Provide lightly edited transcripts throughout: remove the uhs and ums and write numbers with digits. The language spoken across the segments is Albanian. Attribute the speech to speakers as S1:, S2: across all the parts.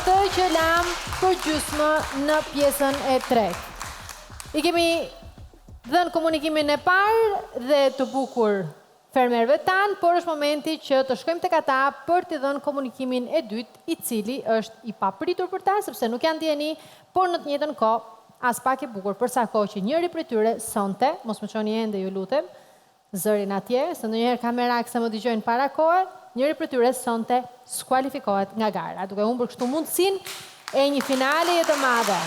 S1: atë që lamë përgjysmë në pjesën e tretë. I kemi dhënë komunikimin e parë dhe të bukur fermerëve tanë, por është momenti që të shkojmë tek ata për t'i dhënë komunikimin e dytë, i cili është i papritur për ta, sepse nuk janë në dijeni, por në të njëjtën kohë aspak i bukur, për sa kohë që njëri prej tyre sonte, mos më çoni ende ju lutem, zërin atje, se ndonjëherë kam merak se më dëgjojnë para kohe, njëri prej tyre sonte skualifikohet nga gara, duke humbur kështu mundësinë e një finaleje të madhe.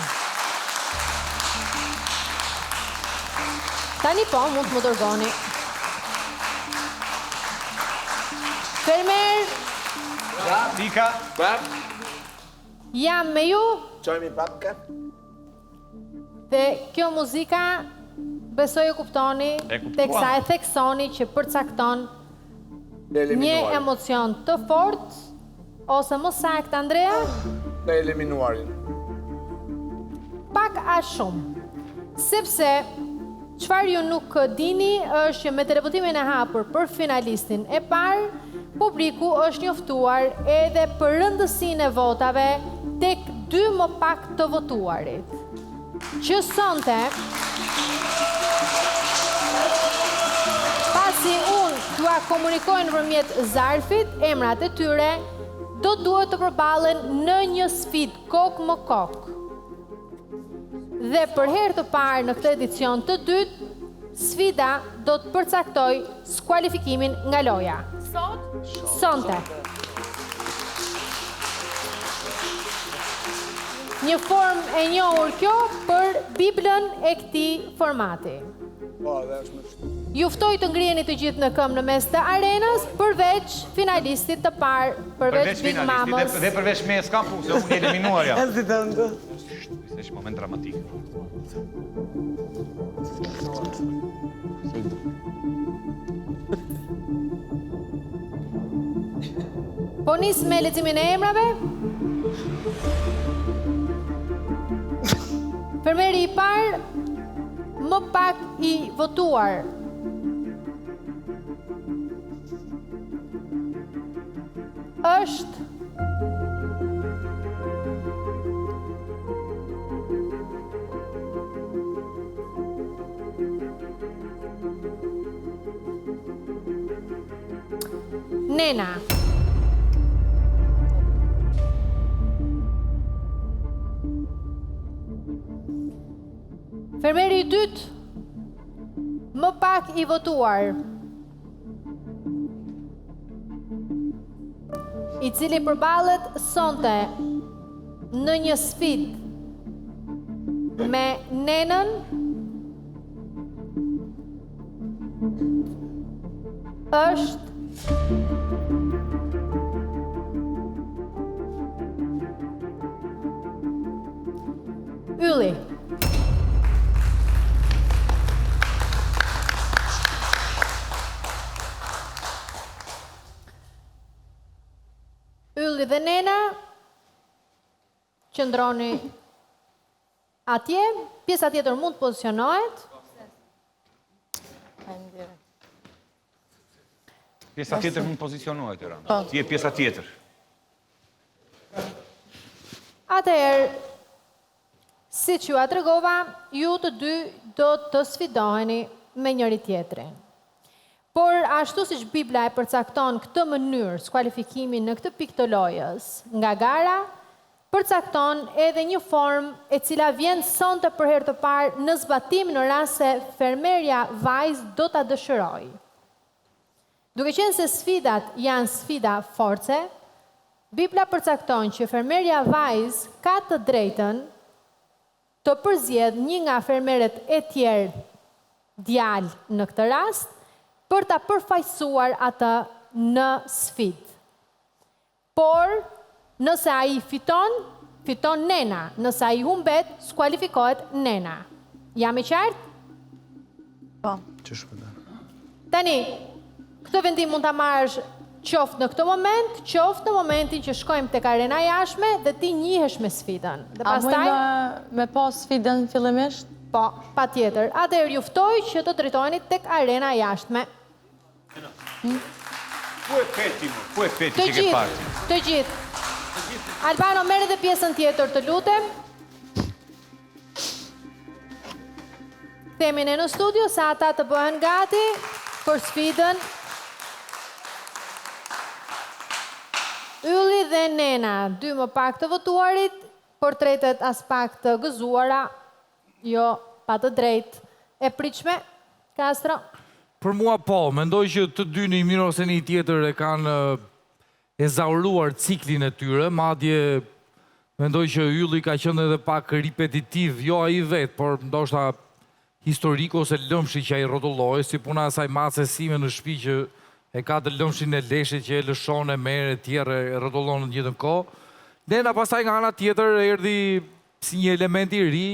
S1: Tani po, mund të më dërgoni. Fermer!
S2: Pika.
S3: Prap.
S1: Jam me ju.
S3: Çojmë prap ka.
S1: Dhe kjo muzika besoj e kuptoni, teksa e theksoni që përcakton një emocion të fortë ose më saktë Andrea?
S3: Të eliminuarin.
S1: Pak a shumë. Sepse çfarë ju nuk dini është që me televotimin e hapur për finalistin e parë, publiku është njoftuar edhe për rëndësinë e votave tek dy më pak të votuarit. Që sonte, pasi unë t'ua komunikoj nëpërmjet zarfit emrat e tyre, do duhet të përballen në një sfidë kokë më kokë. Dhe për herë të parë në këtë edicion të dytë, sfida do të përcaktojë skualifikimin nga loja.
S4: Sot?
S1: Sonte. Një formë e njohur kjo për Biblën e këtij formati.
S3: Po, dhe është më kështu.
S1: Ju ftoj të ngriheni të gjithë në këmbë në mes të arenës, përveç finalistit të parë, përveç Big Mamës.
S2: Dhe përveç me s'kam punë, se unë i eliminuar jam.
S5: Edhe të ndë.
S2: Ishte një moment dramatik.
S1: Po nis me leximin e emrave. Fermeri i parë më pak i votuar. Është Nena. Fermeri i dytë, më pak i votuar, i cili përballet sonte në një sfidë me Nenën, është Ylli. Ylli dhe Nena qëndroni atje, pjesa tjetër mund të pozicionohet.
S2: Pjesa tjetër mund të pozicionohet, Erana. Po. Ti je pjesa tjetër.
S1: Atëherë, siç jua tregova, ju të dy do të sfidoheni me njëri-tjetrin. Por ashtu siç Bibla e përcakton këtë mënyrë skualifikimi në këtë pikë të lojës nga gara, përcakton edhe një formë e cila vjen sonte për herë të parë në zbatim në rast se fermerja vajzë do ta dëshirojë. Duke qenë se sfidat janë sfida force, Bibla përcakton që fermerja vajzë ka të drejtën të përzgjedhë një nga fermerët e tjerë djalë në këtë rast për ta përfaqësuar atë në sfidë. Por, nëse ai fiton, fiton Nena, nëse ai humbet, skualifikohet Nena. Jam e qartë?
S4: Po.
S1: Tani, këtë vendim mund ta marrësh qoftë në këtë moment, qoftë në momentin që shkojmë tek arena e jashtme dhe ti njihesh me sfidën. Dhe
S4: A
S1: pastaj
S4: mujmë me pa sfidën fillimisht?
S1: Po, patjetër. Atëherë ju ftoj që të drejtoheni tek arena e jashtme.
S2: Ku e pe ti, mo? Ku e pe ti
S1: Të
S2: që ke
S1: gjithë,
S2: parë ti?
S1: të gjithë. Albano, merr edhe pjesën tjetër, të lutem. Kthehemi ne në studio sa ata të bëhen gati për sfidën. Ylli dhe Nena, dy më pak të votuarit, portretet aspak të gëzuara, jo pa të drejtë. E pritshme, Kastro?
S5: Për mua po, mendoj që të dy në një mënyrë ose në një tjetër e kanë ezauruar ciklin e tyre, madje mendoj që Ylli ka qenë edhe pak ripetitiv, jo ai vetë, por ndoshta historiku ose lëmshi që ai rrotullohej, si puna e asaj maces sime në shtëpi që e ka të lëmshin e leshit që e lëshon e merr e tjerr e rrotullon në të njëjtën kohë. Nena pastaj nga ana tjetër erdhi si një element i ri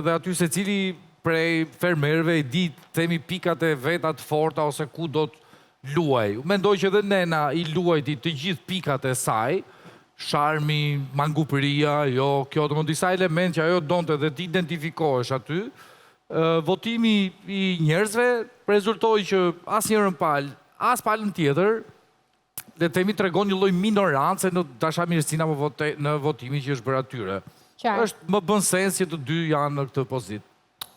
S5: dhe aty secili prej fermerëve i di themi pikat e veta të forta ose ku do të luajë. Mendoj që edhe Nena i luajti të gjithë pikat e saj, sharmi, mangupëria, jo, kjo, domethënë disa elementë që ajo donte dhe të identifikohesh aty. Votimi i njerëzve rezultoi që asnjërën palë, as palën tjetër, le të themi tregon një lloj minorance në dashamirësinë apo vote, në votimin që është bërë atyre.
S1: Qartë.
S5: Është më bën sens që të dy janë në këtë pozitë.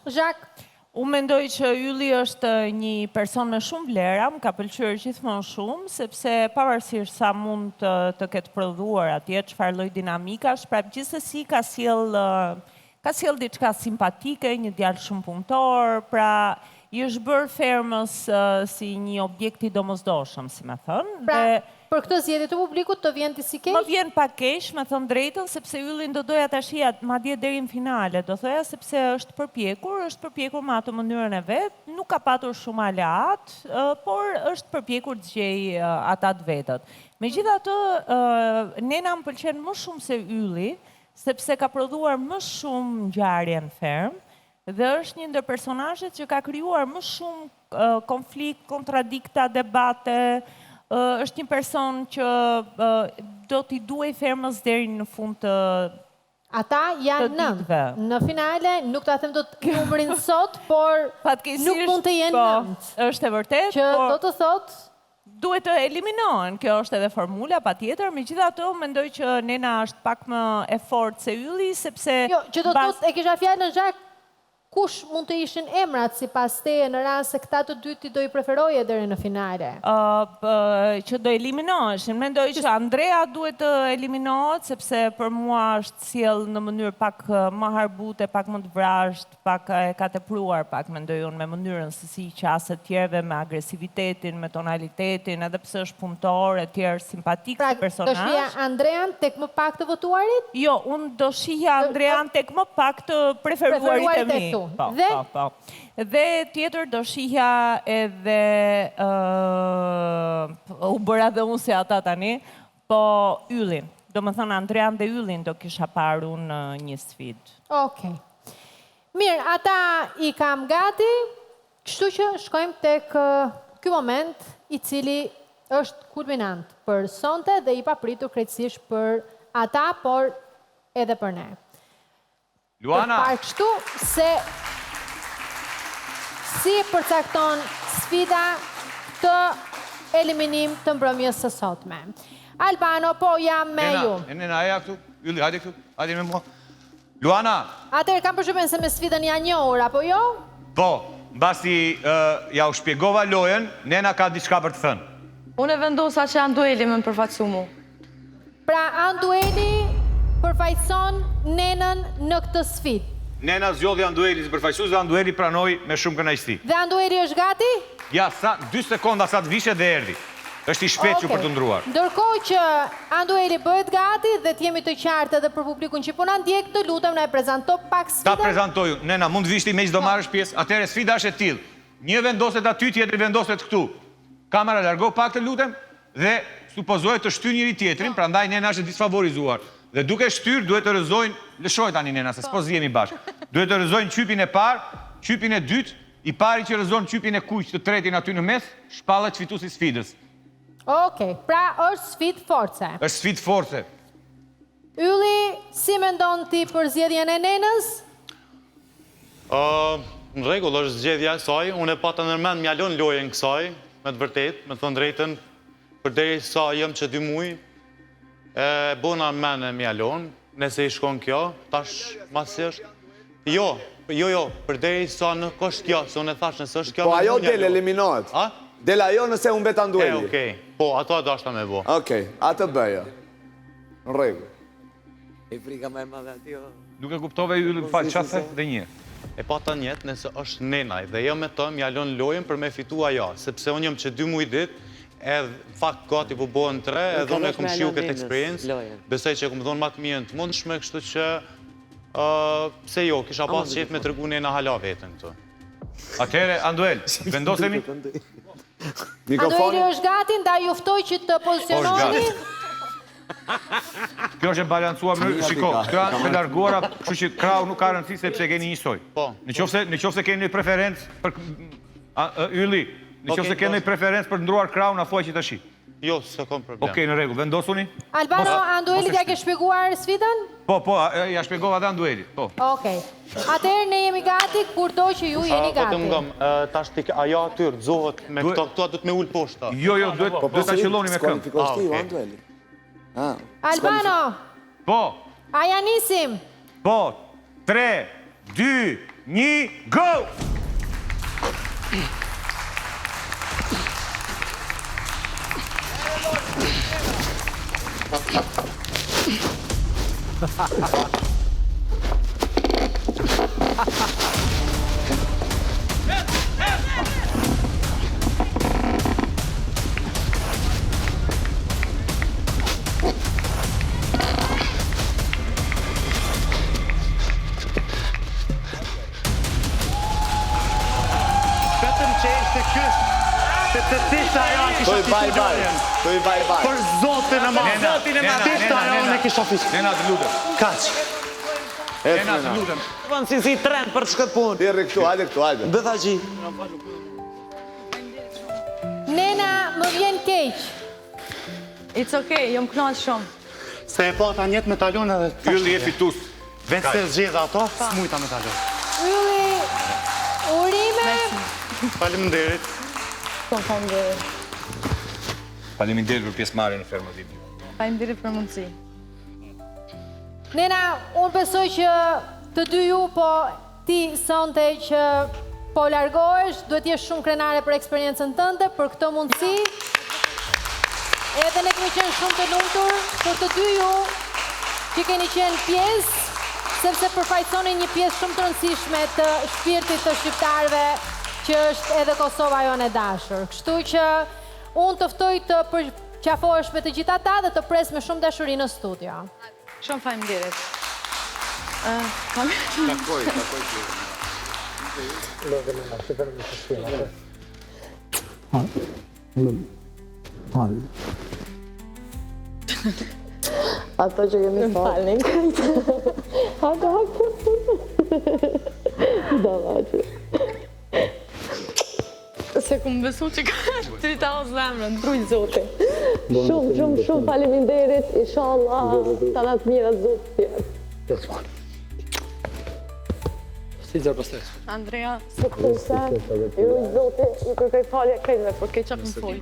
S1: Zhak,
S6: Unë mendoj që Ylli është një person me shumë vlera, më ka pëlqyer gjithmonë shumë, sepse pavarësisht sa mund të, të ketë prodhuar atje, çfarë lloj dinamikash, prap gjithsesi ka sjell ka sjell diçka simpatike, një djalë shumë punëtor, pra i është bërë fermës si një objekt i domosdoshëm, si me thënë.
S1: Pra, për këtë zgjedhje të publikut të vjen disi keq?
S6: Më vjen pak keq, me thënë drejtën, sepse Yllin do doja ta shihja madje deri në finale, do thoja sepse është përpjekur, është përpjekur me atë mënyrën e vet, nuk ka patur shumë aleatë, por është përpjekur të gjejë ata të vetët. Megjithatë, Nena më pëlqen më shumë se Ylli, sepse ka prodhuar më shumë ngjarje në fermë dhe është një ndër personazhet që ka krijuar më shumë konflikt, kontradikta, debate, është një person që do t'i duhej fermës deri në fund të
S1: Ata janë nëntë. Në finale, nuk ta them dot numrin sot, por nuk mund të jenë
S6: po,
S1: nëntë.
S6: Është e vërtetë,
S1: që do të thotë
S6: Duhet të eliminohen, kjo është edhe formula patjetër, megjithatë unë mendoj që Nena është pak më e fortë se Ylli sepse
S1: Jo, që do të thotë e kisha fjalën Zhak, kush mund të ishin emrat sipas teje në rast se këta të dy ti do i preferoje deri në finale?
S6: Ë që do eliminoheshin. Mendoj që Andrea duhet të eliminohet sepse për mua është sjellë në mënyrë pak më harbute, pak më të vrazhdë. Pak e ka tepruar pak mendoj unë me mënyrën se si i qaset tjerëve me agresivitetin, me tonalitetin, edhe pse është punëtor etj simpatik
S1: pra,
S6: si personazh.
S1: Pra, do shihja Andrean tek më pak të votuarit?
S6: Jo, unë do shihja Andrean tek më pak të preferuarit e mi.
S1: Po, dhe?
S6: Po, po. Dhe tjetër do shihja edhe uh, u bëra dhe unë si ata tani, po Yllin. Domethënë Andrean dhe Yllin do kisha parë unë në një sfidë.
S1: Okej. Mirë, ata i kam gati, kështu që shkojmë tek ky moment i cili është kulminant për sonte dhe i papritur krejtësisht për ata, por edhe për ne.
S2: Luana!
S1: Për parë kështu se si përcakton sfida këtë eliminim të mbrëmjes së sotme. Albano, po jam me
S2: ju. Nena, Nena, eja këtu, Ylli, hajde këtu, hajde me mua. Luana!
S1: Atëherë kam përshtypjen se me sfidën janë njohur, apo jo?
S2: Po, mbasi ja u shpjegova lojën, Nena ka diçka për të
S4: thënë. Unë e vendosa që Andueli me më përfaqësu mu.
S1: Pra Andueli përfaqëson Nenën në këtë sfidë.
S2: Nena zgjodhi Anduelin si përfaqësues dhe Andueli pranoi me shumë kënaqësi.
S1: Dhe Andueli është gati?
S2: Ja, sa dy sekonda sa të vishet dhe erdhi. Është i shpejtë për t'u ndërruar.
S1: Ndërkohë që Andueli bëhet gati dhe të jemi të qartë edhe për publikun që po na ndjek, të lutem na e prezanto pak
S2: sfidën. Ta prezantoj unë. Nena, mund të vish ti meqë do marrësh pjesë. Atëherë sfida është e tillë. Një vendoset aty, tjetri vendoset këtu. Kamera largo pak të lutem dhe supozohet të shtyjnë njëri tjetrin, prandaj Nena është e disfavorizuar. Dhe duke shtyrë duhet të rrëzojnë, lëshoje tani Nena se s'po zihemi bashkë. Duhet të rrëzojnë qypin e parë, qypin e dytë, I pari që rrëzon qypin e kuq të tretin aty në mes, shpallet fitues i sfidës.
S1: Okej, pra është sfidë
S2: force. Është sfidë
S1: force. Ylli, si mendon ti për zgjedhjen e Nenës?
S7: Ë, në rregull është zgjedhja e saj, unë e pata ndërmend m'ia lënë lojën kësaj, me të vërtetë, me të thënë drejtën, përderisa jam që dy muaj. E bona në mene me ja lon, nëse i shkon kjo, tash masi është... Jo, jo, jo, përderisa nuk është kjo, se unë e thash nëse është kjo...
S3: Po ajo del, eliminohet.
S7: A?
S3: Del ajo nëse humbet Andueli.
S7: E, okej. Po, ato e dashta me bo.
S3: Okej, atë bëje. Në rregull.
S8: E frika më e madhe aty o.
S2: Nuk e kuptova Ylli, më fal, ça the dhe një herë.
S7: E pata nijet nëse është Nenaj dhe jo me të m'ja lon lojën për me fitu ajo, sepse unë jam që dy muj ditë edhe në fakt gati po bohen tre edhe unë e kom shiju këtë eksperiencë, besoj që e kom dhonë ma të mirën të mundshme, kështu që pse jo, kisha pas qejf me tregu Nena hala veten këtu.
S2: Atëherë, Anduel, vendosemi?
S1: Andueli është gati, ndaj ju ftoj që të pozicionoheni.
S2: Kjo është e balancuar më, shiko, këto janë të larguara, kështu që krahu nuk ka rëndësi sepse keni njësoj.
S7: Po.
S2: Në qoftë se, në qoftë se keni një preferencë për Ylli, në qoftë se keni një preferencë për ndruar krahun, na thuaj që tashi.
S7: Jo, s'e kam problem.
S2: Okej, në rregull, vendosuni.
S1: Albano, Anduelit ia ke shpjeguar sfidën?
S2: Po, po, ia shpjegova dhe Anduelit, po.
S1: Okej. Atëherë ne jemi gati kurdo që ju jeni gati.
S7: Vetëm ngom, tash ti ajo aty rrëzohet me këto, këto duhet me ul poshtë.
S2: Jo, jo, duhet po, duhet ta qëlloni me këmbë.
S3: Skualifikohesh ti, Andueli.
S1: Albano.
S2: Po.
S1: A ja nisim?
S2: Po. 3 2 1 go!
S7: Vetëm që ishte ky, sepse ti ishte ajo e kisha fitu lojën.
S3: Thuj bye bye.
S7: Për zotin e madh.
S2: Për zotin e madh.
S7: Ti ishte ajo e kisha fitu.
S2: Nena, të lutem.
S7: Kaq.
S2: Nena, të lutem.
S8: Vën si si tren për të shkët punë.
S3: Ti rri këtu, hajde këtu, hajde.
S8: Bëtha gji.
S1: Nena, më vjen keq.
S4: It's okay, jam knaq shumë.
S7: Se e pata nijet me ta lon edhe
S2: Ylli je fitus.
S7: Vetë se zgjedha ato, s'mujta me ta lon.
S1: Ylli, urime.
S7: Faleminderit.
S4: Po, faleminderit.
S2: Faleminderit për pjesëmarrjen në Ferma VIP.
S4: Faleminderit për mundësi.
S1: Nena, unë besoj që të dy ju po ti sonte që po largohesh, duhet jesh shumë krenare për eksperiencën tënde, për këtë mundësi. Edhe ne kemi qenë shumë të lumtur për të dy ju që keni qenë pjesë, sepse përfaqësoni një pjesë shumë të rëndësishme të shpirtit të shqiptarëve që është edhe Kosova jonë e dashur. Kështu që unë të ftoj të përqafohesh me të gjithë ata dhe të pres me shumë dashuri në studio.
S4: Shumë faleminderit.
S3: Takoj, takoj.
S4: Ato që kemi thonë. Falni këtë. Haka, haka. Do, do, Se kum besu që ka ty ta o zemrën, t'rujt zoti. Shumë, shumë, shumë faleminderit, inshallah, të na të mira zoti t'jep.
S8: Si gjërë pastaj?
S4: Andrea, suksese, ju rujt zoti, ju kërkoj falje krejtve për keq që kum folë.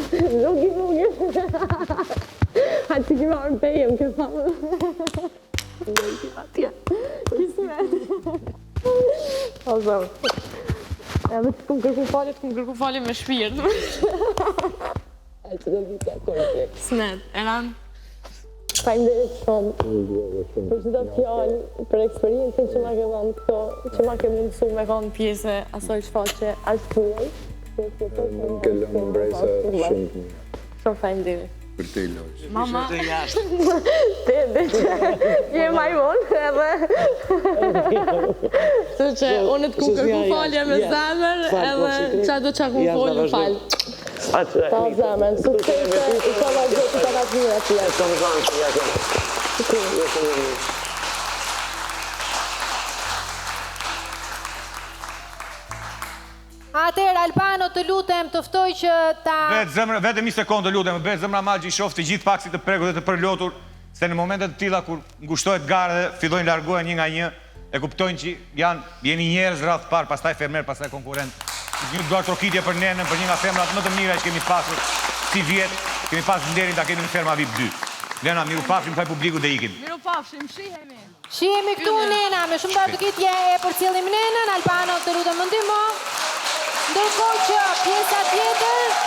S4: Zhugi, zhugi. Hajtë të kima orë pejem, kjo famë. Kismet. O zot. Edhe të kum kërku falje, të kum kërku falje me shpirt. A që do vite Kismet, Eran. Faleminderit shumë për çdo fjalë, për eksperiencën që ma ke dhënë këto, që ma ke mundësu me konë pjesë e asaj shfaqje aq të huaj.
S3: Më ke lënë mbresa shumë të mira.
S4: Shumë faleminderit.
S3: Për te lojë.
S4: Mama, te dhe që je majmun edhe Kështu që unë të kum kërku falje me zemër edhe qa do qa kum folë më fal. Ta zemër, suksese, inshallah Zoti ta ka të mira të jep.
S1: Atëherë Albano të lutem të ftoj që ta
S2: Bëhet zemra, vetëm një sekondë të lutem, më bëhet zemra mal që i shoh të gjithë pak si të prekur dhe të përlotur, se në momente të tilla kur ngushtohet gara dhe fillojnë largohen një nga një, e kuptojnë që janë, jeni njerëz radhë të parë, pastaj fermer, pastaj konkurrent. Një duartrokitje për Nenën, për një nga femrat më të mira që kemi pasur sivjet. Kemi pas nderin ta kemi në Ferma VIP 2. Nena, mirupafshim, thuaj publikut dhe ikim.
S4: Mirupafshim, shihemi.
S1: Shihemi këtu Nena, me shumë duartrokitje e përcjellim Nenën, Albano të lutem më ndihmo. Ndërkohë që pjesa tjetër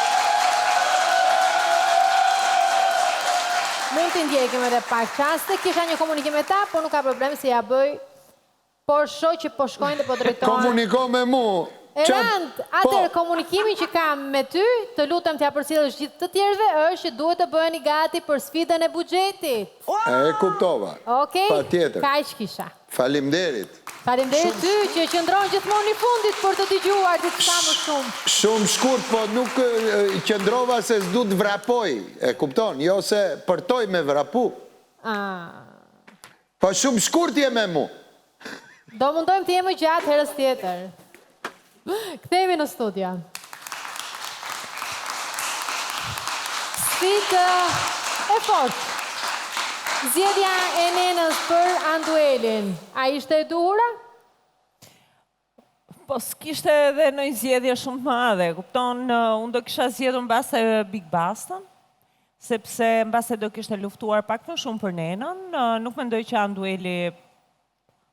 S1: mund t'i ndjekim edhe pak çaste. Kisha një komunikim me ta, por nuk ka problem se ia bëj. Por shoh që po shkojnë dhe po drejtohen.
S9: Komuniko me mu.
S1: Erand, atëherë komunikimin që kam me ty, të lutem t'ia përcjellësh gjithë të tjerëve, është që duhet të bëheni gati për sfidën e buxhetit.
S9: E kuptova.
S1: Okej?
S9: Patjetër.
S1: Kaq kisha.
S9: Faleminderit.
S1: Faleminderit ty që qëndron gjithmonë i fundit për të dëgjuar diçka më shumë.
S9: Shumë shkurt, po nuk qëndrova se s'du të vrapoj, e kupton, jo se përtoj me vrapu.
S1: Ah.
S9: Po shumë shkurt je me mu.
S1: Do mundohem të jem më gjatë herës tjetër. Kthehemi në studio. Sfidë e fortë. Zgjedhja e Nenës për Anduelin. A ishte e duhura?
S6: Po s'kishte edhe ndonjë zgjedhje shumë të madhe, kupton, unë do kisha zgjedhur mbase Big Bastën, sepse mbase do kishte luftuar pak më shumë për Nenën, nuk mendoj që Andueli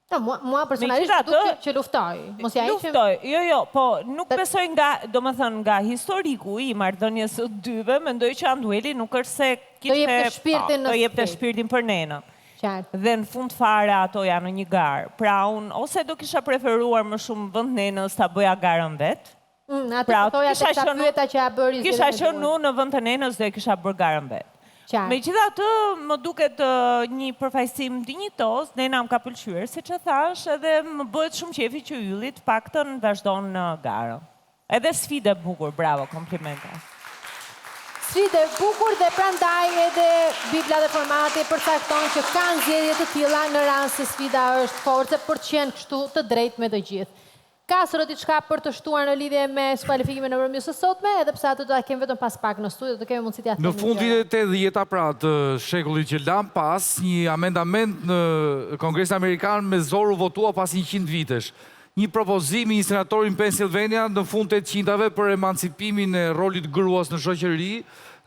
S1: Jo, mua, mua personalisht më duket që luftoi. Mos ja
S6: heqim. Luftoi. Jo, jo, po nuk besoj nga, domethënë nga historiku i marrëdhënies së dyve, mendoj që Andueli nuk është se
S1: kishte do jepte shpirtin
S6: në do jepte shpirtin për Nenën. Qartë. Dhe në fund fare ato janë në një garë. Pra unë ose do kisha preferuar më shumë në vend Nenës ta bëja garën
S1: vetë. Mm, atë pra, po thoja teksa pyeta që ia bëri
S6: Kisha qenë unë në vend të Nenës do e kisha bërë garën vetë. Qartë. Megjithatë, më duket një përfaqësim dinjitoz, Nena më ka pëlqyer, siç e thashë, edhe më bëhet shumë qejfi që Ylli të paktën vazhdon në garë. Edhe sfidë e bukur, bravo, komplimente.
S1: Sfidë e bukur dhe prandaj edhe Bibla dhe formati përcakton që kanë zgjedhje të tilla në rast se sfida është force për të qenë kështu të drejtë me të gjithë. Kastro diçka për të shtuar në lidhje me skualifikimin e mbrëmjes së sotme, edhe pse atë do ta kemi vetëm pas pak në studio, do kemi mundësi t'ia
S5: themi. Në fund vitet e 80-ta pra të shekullit që lamë pas, një amendament në Kongresin Amerikan me zor u votua pas 100 vitesh. Një propozim i një senatori në Pennsylvania në fund të tetëqindave për emancipimin e rolit të gruas në shoqëri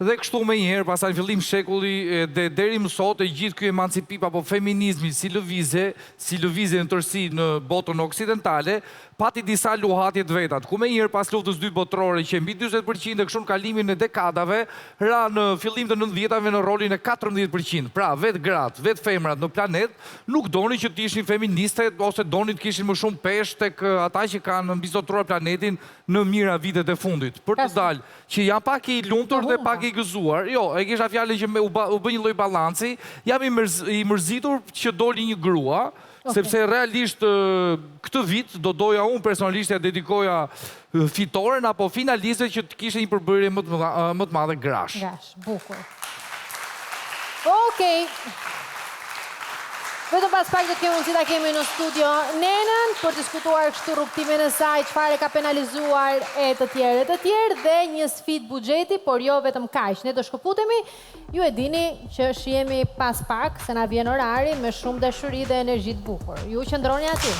S5: dhe kështu menjëherë pastaj në fillim shekulli dhe deri më sot e gjithë ky emancipim apo feminizmi si lëvizje, si lëvizje në tërësi në botën oksidentale pati disa luhatje të vetat, ku menjëherë pas Luftës së Dytë Botërore qe mbi 40 për qind e kështu në kalimin e dekadave ra në fillim të nëntëdhjetave në rolin e 14 për qind. Pra, vetë gratë, vetë femrat në planet nuk donin që të ishin feministe ose donin të kishin më shumë peshë tek ata që kanë mbizotëruar planetin në mijëra vitet e fundit. Për të dalë që jam pak i lumtur dhe pak i gëzuar. Jo, e kisha fjalën që u bë një lloj balanci, jam i mërzitur që doli një grua, sepse realisht këtë vit do doja unë personalisht t'ia dedikoja fitoren apo finalistëve që të kishte një përbërje më të më të madhe
S1: grash. Grash, bukur. Okej. Vetëm pas pak do të kemi mundësi ta kemi në studio Nenën për të diskutuar kështu rrugëtimin e saj, çfarë e ka penalizuar e të tjerë e të tjerë dhe një sfidë buxheti, por jo vetëm kaq. Ne do shkëputemi, ju e dini që shihemi pas pak se na vjen orari me shumë dashuri dhe energji të bukur. Ju qëndroni aty.